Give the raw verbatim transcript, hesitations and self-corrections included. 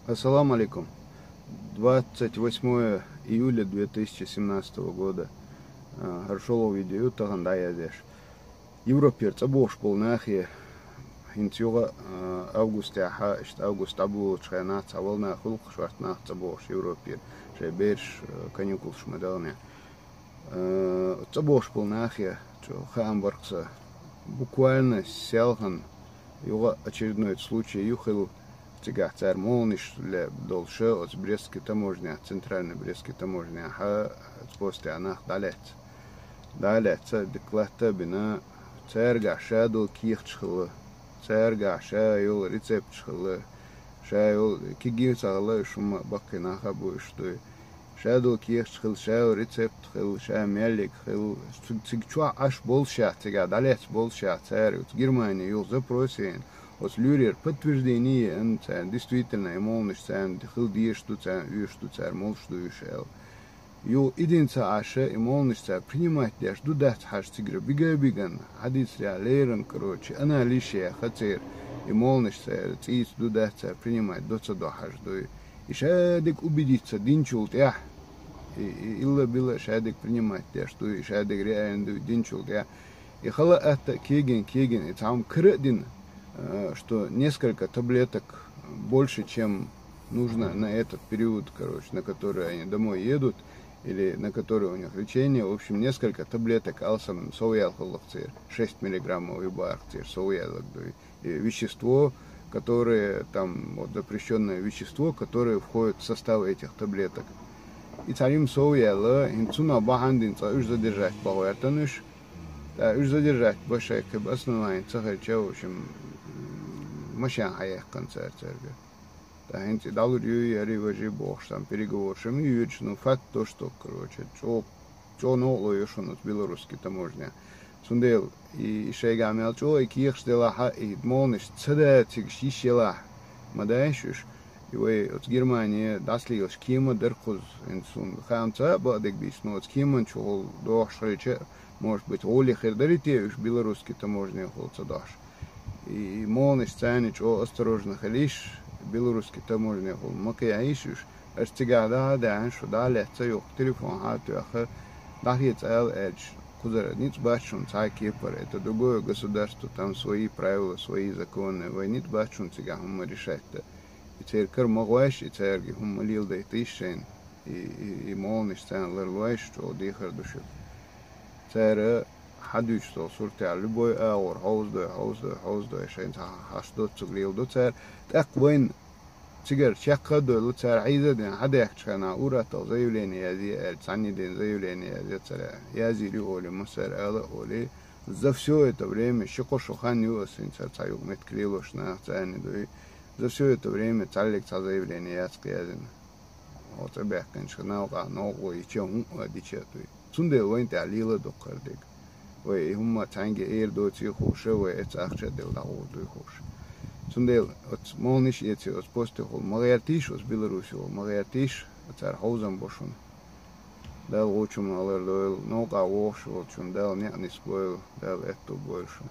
Ассаламу алейкум. Двадцать восьмое июля две тысячи семнадцатого года. А, хорошо видео тахан даяздеш. Европера цӀабохуш болу нахе, хӀинца юха, а, августехьа, иштта август дӀаболучу хенахь цхьа вал нах хуьлу шортта нах цӀабохуш Европера, шайн бераш, а, каникулаш ма даланехь. Э, цӀабохуш болу нахе, чӀо хаам баркъ сан, буквально селхана юха очередной случай ю хилла, цигахь цара молниш ле долуш оцу Брестский таможнехь, центральный Брестский таможнехь оцу постехь нах дӀалаьцна. ДӀалаьцна, дика латта а бина, цаьргахь ша долу кехаташ хилла, цаьргахь ша йолу рецепташ хилла, ша йолу кегий ца хилла, уьш хӀумма баккхий нах а бу уьш дуй. Ша долу кехаташ хилла, ша йолу рецепт хилла, ша меллиг хилла. Цига, цига чохь Ӏаш боллушехь, цигахь дӀалаьцна боллушехь, цара оцу Германи юха запрос йина, оцу луьрера подтверждение йина царна, действительно, и молниш царна хила дезаш ду, царна оьшуш ду, цара молуш ду уьш аьлла. Юха и дина ца Ӏаш, и молниш цара принимать деш ду, дац хьажа цигара бига а бигана, хьадийцарехь леррина, короче, анализ яьхна церан, и молниш цара цӀийца ду, дац цара принимать до, ца до хьажа дуй. И шадерг убедиться динчул тӀаьхьа, и, и илла-билла шадерг принимать деш ду, и шадерг реально ду динчул тӀаьхьа. И хала а атта кегин, кегин, и цхьамма кара а дина, э, что несколько таблеток больше, чем нужно на этот период, короче, на который они домой едут, или на который у них лечение. В общем, несколько таблеток алсам совъял хиллакх церан, шесть миллиграммов ю баьркх церан совъялаг дуй. И вещество, которое там, вот запрещённое вещество, которое входит в состав этих таблеток. И цхьа юм совъяьлла, хӀинца цунах бахьана дина цкъа уьш задержать бан гӀертан уьш. ТӀаккха уьш задержать бан шайн кхин основание ца хилча, в общем, машен хьаяккхина цара цаьрга. ТӀаккха хӀинца и дӀалур ю, яри важи бохуш, там переговораш ма ю йоьдуш, ну, факт то, что, короче, чӀогӀа чӀогӀа новкъарло йо шуна оцу белорусский таможня. Цундела и, и шайгахь мел чӀогӀа и кехаш делахьа, и молнаш ца дацигаш йиш елахь, ма дайша уьш. И вай оцу Германия дӀасалелаш кема дара кхуза, хӀинца суна хаамца а бакъдерг дийцина, оцу кеман чухула дохуш хилча, может быть, гӀоле хир дарий те уьш белорусский таможнехула ца дохуш. И, и молнаш царна чӀогӀа осторожно хилийш, белорусский таможнехула ма кхехьийша уьш, аша цигахь дӀа а даьхьна, шу дӀа а лаьцна, юха телефон хьа а тоьхна, дӀахеца ала аьлча, кхузара ницкъ бац шуна цхьа а кепара, это другое государство, там свои правила, свои законы, вай ницкъ бац шуна цигахь хӀумма решать дан. И церан кара ма гӀойш, и цаьрга хӀумма леладайтийша шайна. И, и, и молнаш царна ларлойша, чӀогӀа дехар ду шуьга. Цара хьадуьйцуш долу суртехь, любой агӀор хьовзадой, хьовзадой, хьовзадой, шайна цхьа хьашт доцург леладо цара. ТӀаккха вайна цигара чекх а дойлу, цара хьийза а дина, хьадаьхкачу хенахь ур-атталла заявление язъе аьлла, цхьанний дина заявление язъе цара, язйийр ю олий, массара ала а олий. За всё это время, ши кхо шо хан ю аса хӀинца цхьа юкъаметтиг лелош нах царна дуй. За всё это время цхьаллиг цхьа заявление яц кхин язйина. Оцу тӀебаьхкинчу хенахь новкъахь новкъарло йича а, хӀун а дича а дуй. Цундела вайна тӀехь лела а доккхур дерг. Вай и хӀумма цхьаьнгге эр доций хууш, вай эцу ахча а делла дӀагӀур дуй хууш. Цундела оцу молниш эций, оцу постехула ма гӀертийша, оцу Беларусехула ма гӀертийша, цара хьовзам бо шуна. Дала гӀучунна алар дойла, новкъахь вогӀуш волчунна Дала некъ нисбойла, Дала аьтту бойла шуна.